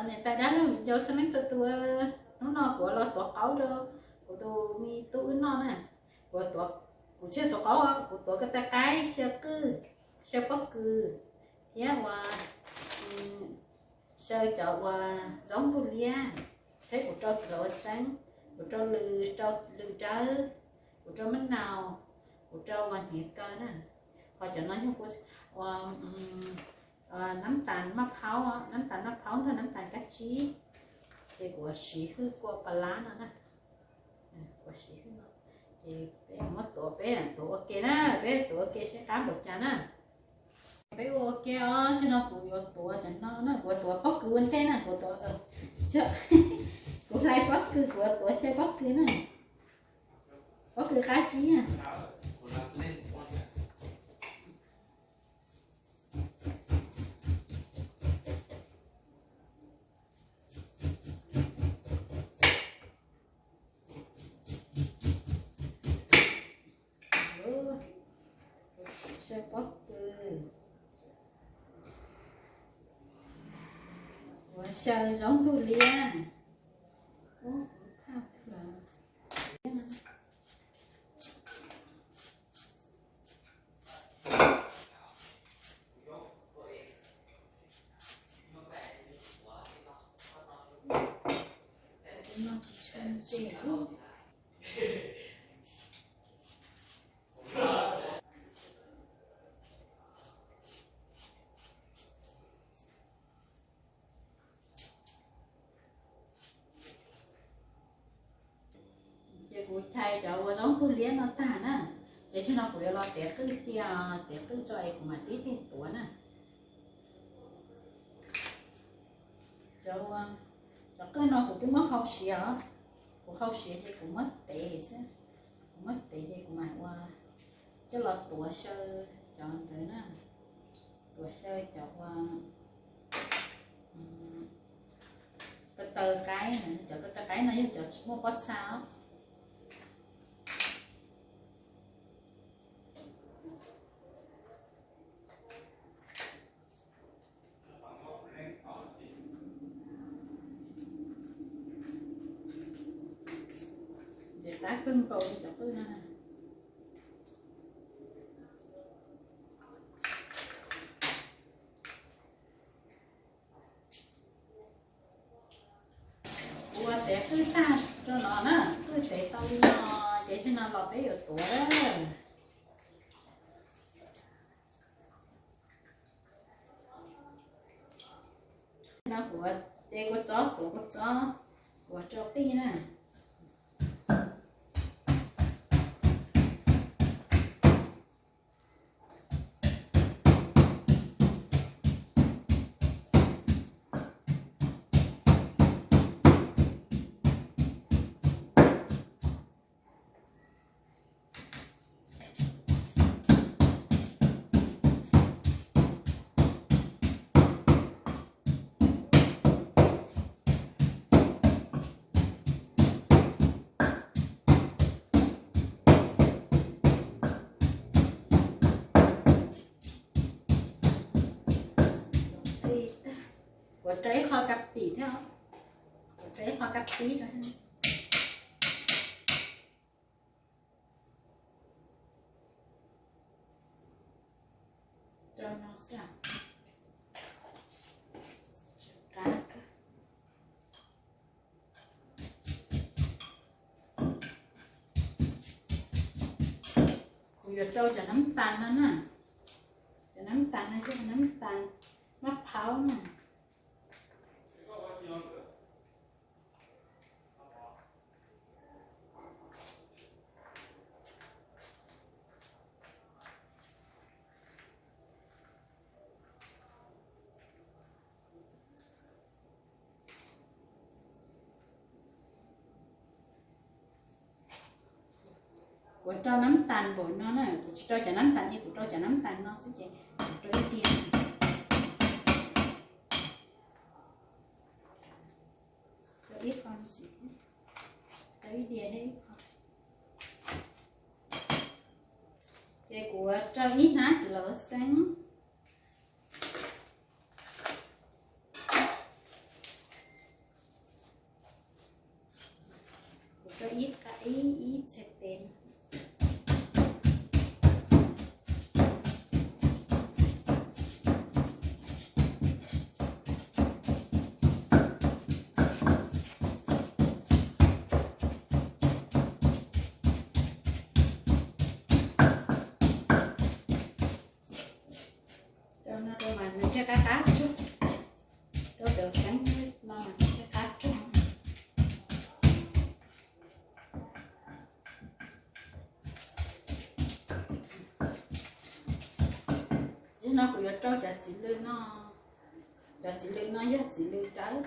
Niam tais dab laug viv ncaus txhua leej txhua tus, hnub no kuv los tuav qaub rau kuv tus me tub wb noj na. Kuv tuav, kuv tsis tuav qaub, kuv tuav ko taw qaib, xyaw qwj, xyaw pob kws, thiab uas xyaw cov uas zaub ntug liab, thiab kuv rau txiv laus ua xeeb, kuv rau lws, rau lws dawb, kuv rau mab nau, kuv rau uas hniav kaw na. Ho cov no yog kuv ua nab tas maj phaub, nab tas maj phaub nrog nab tas kab tsib, ces kuv siv hwj kua pas lab no na. Kuv siv hwj no, ces peb muab tuav, peb tuav ua ke na, peb tuav ua ke seb qab npaum cas na. Peb ua ua ke os, zaum no kuv yuav tuav cov no na, kuv tuav pob kws ua ntej na, kuv tuav, kuv hlais pob kws, kuv tuav xyaw pob kws na. Pob kws qab zib na. Xyaw pob kws, kuv xyaw zaub ntug liab. Ces kuv chais cov uas zaub ntug liab no tag na, ces zaum no kuv yuav los tev qwj cia, tev qwj tso es kuv mam tib tig tuav na. Cov, cov qwj no kuv twb muab hau siav os, kuv hau siav ces kuv muab tev xwb, kuv muab tev ces kuv mam ua, coj los tuav xyaw cov ntawd na, tuav xyaw cov uas ko taw qaib, cov ko taw qaib no yog cov tsis muaj pob txha os. Ntxim qab kawg nkaus li cov qwj no. Kuv ua tev qwj tag rau no na, qwj tev tau li no, ces zaum no los peb yuav tuav lawm. No kuv ces kua txob, kuv kua txob, kuv rau qij na. Kuv rau ib qho kab pim thiab, kuv rau ib qho kab pib rau. Rau no xwb. Kuv yuav rau cov nab tas no na, cov nab tas no yog nab tas maj phaub na. Kuv rau nab tas npaum no na, kuv tsis rau cov nab tas, kuv rau cov nab tas no xwb ces kuv rau ib diav, rau ib qho ntxiv, rau ib diav thiab ib qho. Ces kuv rau ib hnab txiv laus xeeb. Rau cov txiv lws no, cov txiv lws no yog txiv lws dawb.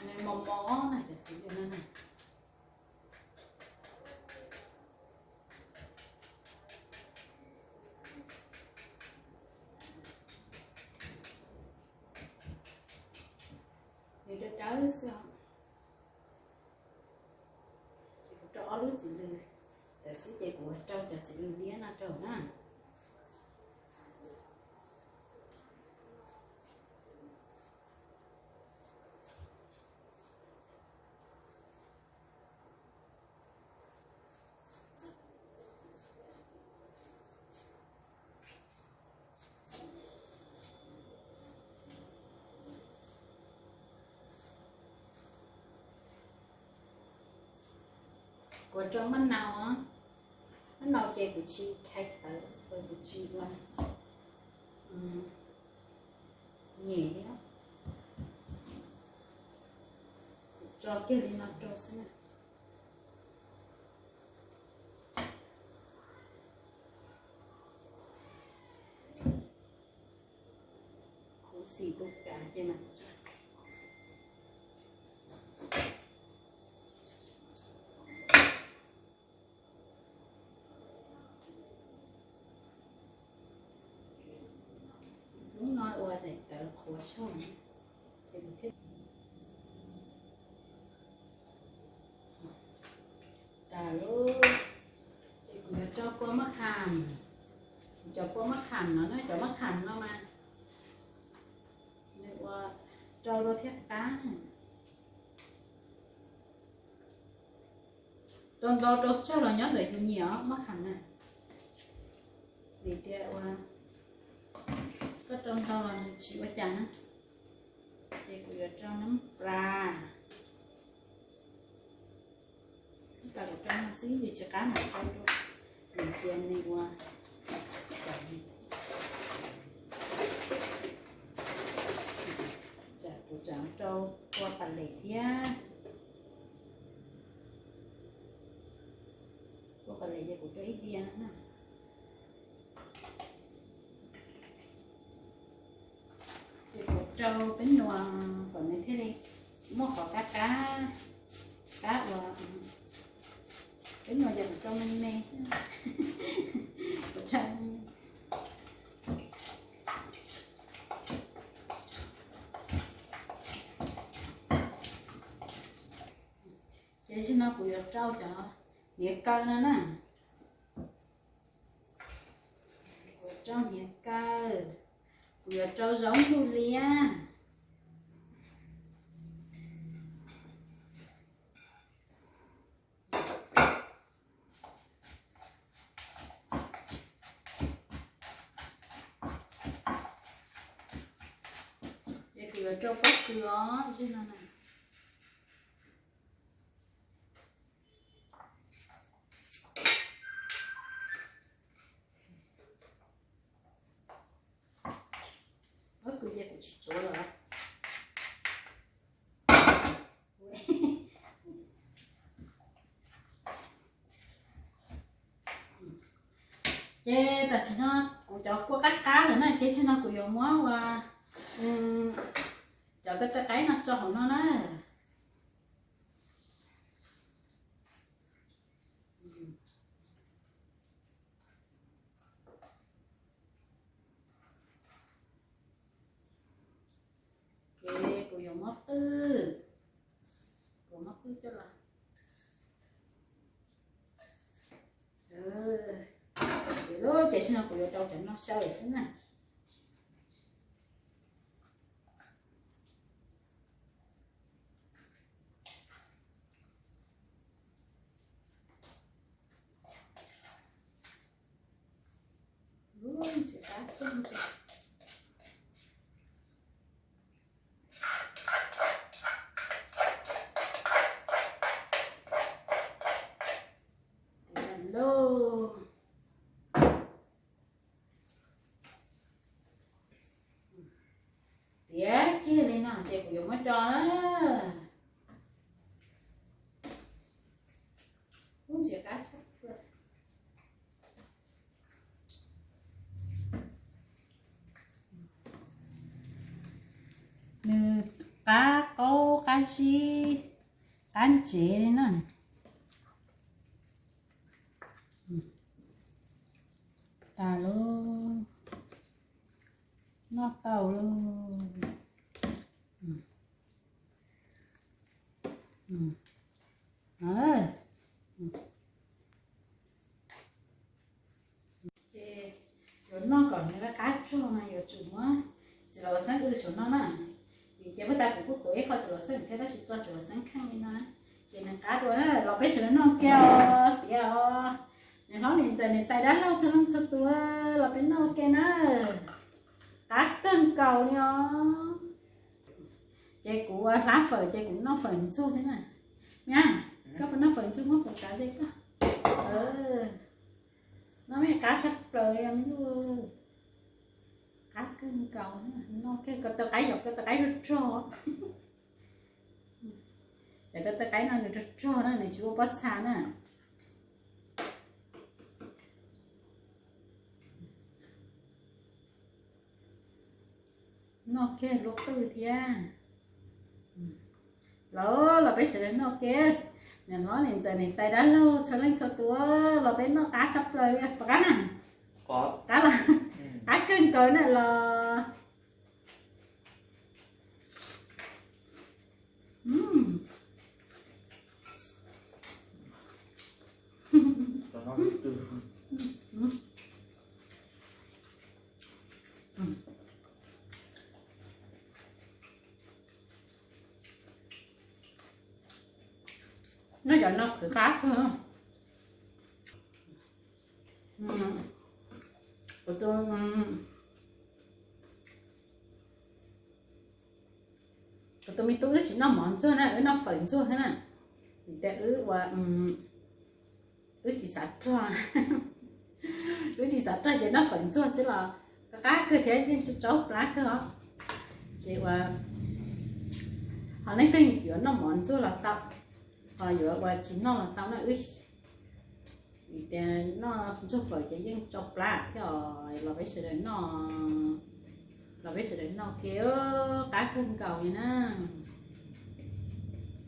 Nws mos mos na cov txiv lws no na. Nws dawb dawb xwb os. Ces kuv rau ob lub txiv lws ntawd xwb ces kuv rau cov txiv lws liab no rau na. Kuv rau maj nau, maj nau ces kuv tsis thaiv tawv, kuv tsis ua nyem thiab, kuv tso kiag li no rau xwb na. Khuv xim tu kav ces mas tsa. Lub no ua daim tawv qhuav xyoo, ces kuv thiaj tas lub, ces kuv yuav rau kua mab kham. Cov kua mab kham no na, cov mab kham no mas nws ua rau dua thiab qab. Rau ntau rau tsawg los nyob ntawm yus nyiam os mab kham na. Vim tias ua koj rau ntau los nws tsis ua cas na. Ces kuv yuav rau nab plas, nab plas kuv rau no xwb, yus tsis qab mam rau dua, vim tias nws ua, tsam kuv tsam rau kua pas lem thiab. Kua pas lem ces kuv rau ib diav no na. Ces kuv rau peb nuam kom nws thiaj li muaj qhov qab qab, qab uas peb nuam ces kuv rau me me xwb. Kuv rau me me. Ces zaum no kuv yuav rau cov hniav kaw no na. Kuv rau hniav kaw, kuv yuav rau zaub ntsuab liab. Ces kuv yuav rau pob kws os, zim no na. Pob kws ces kuv tsis tuav lawm. Ces tam sim no kuv cov kua qab qab lawm na, ces zaum no kuv yuav muab ua cov kua txaj qaib no tso hauv no na. Ces kuv yuav muab qwj, kuv muab qwj coj los. Ces zaum no kuv yuav rau cov no xyaw xwb na. Lauj, Kuv yuav muab coj, ub, ntxim qab tshaj plaws. Nws qab qaub qab zib, qab ntsev li na. Tas lauj, noj tau lauj. Ces yuav noj kom nws qab tsuag no yuav tsum muab txiv laus xeeb wb saum no na. Vim tias puag ta kuv kuj tuav ib qho txiv laus xeeb thiab tab sis tso txiv laus xeeb kheej li no na, ces nws qab dua na. Los peb sawv daws noj ua ke os, tiav os. Niam hlob niam ntxawm niam tais dab laug txhua leej txhua tus, los peb noj ua ke na. Qab kawg nkaus li os. Ces kuv ua hlab fawm ces kuv noj fawm ntxuag thiab na. Nyab, koj puas noj fawm ntxuag? Muab kuv kav ze koj. Noj me qab tshaj plaws li me tub. Qab kawg nkaus, noj kiag ko taw qaib, yog ko taw qaib rog rog. Cov ko taw qaib no nws rog rog na, nws tsis ua pob txha na. Noj kiag luaj qwj thiab. Los, los peb sawv daws noj ke. Niam hlob niam ntxawm niam tais dab laug txhua leej txhua tus, los peb noj qab tshaj plaws li. Puas qab na? Qab los? Qab kawg nkaus na los. Noj cov no khwv qab kawg. Kuv tus, kuv tus me tub wb tsis noj mov ntxuag na, wb noj fawm ntxuag thiab na. Vim tias wb ua, wb tsis xav rog, wb tsis xav rog ces noj fawm ntxuag xwb los qab kawg thiab yeej tsaub plab kawg os. Ces ua, ho leej twg yuav noj mov ntxuag los tau, ho yuav ua tsis noj los tau na. Wb, vim tias noj ntxuag fawm ces yeej tsaub plab thiab os. Los peb sawv daws noj, los peb sawv daws noj ke, qab kawg nkaus li na.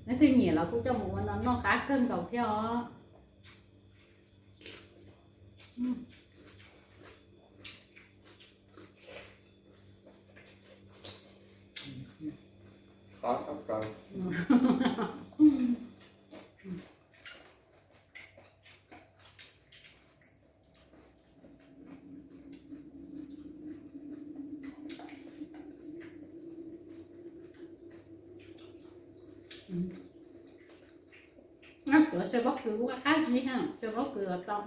Leej twg nyiam los kuj coj mus ua no noj, qab kawg nkaus thiab os. Tuav xyaw pob kws kuj qab zib na, xyaw pob kws los tau.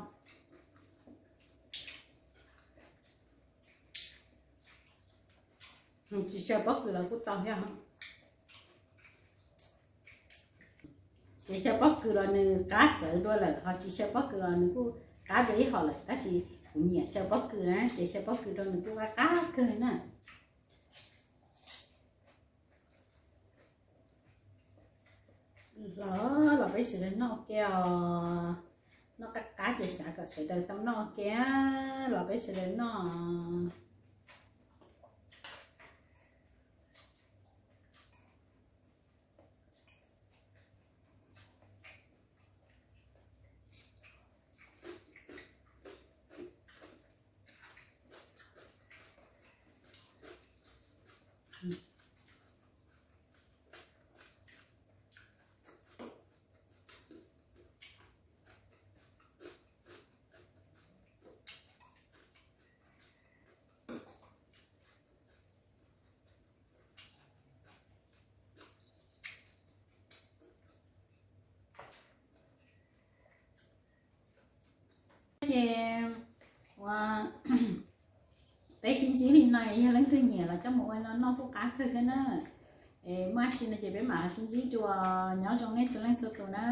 Tsis xyaw pob kws los kuj tau thiab. Ces xyaw pob kws los nws qab txawv dua lawm, ho tsis xyaw pob kws los nws kuj qab dua ib hom lawm, tab sis kuv nyiam xyaw pob kws na, ces xyaw pob kws rau nws kuj qab qab kawg na. Los, los peb sawv daws noj ke os. Noj qab qab ces xav kom sawv daws tau noj ke, los peb sawv daws noj. Ces ua peb sib ntsib li no, yog leej twg nyiam los coj mus ua no noj kuj qab kawg thiab na. Es muaj dab tsi no ces peb mam sib ntsib dua, nyob zoo nej txhua leej txhua tus na.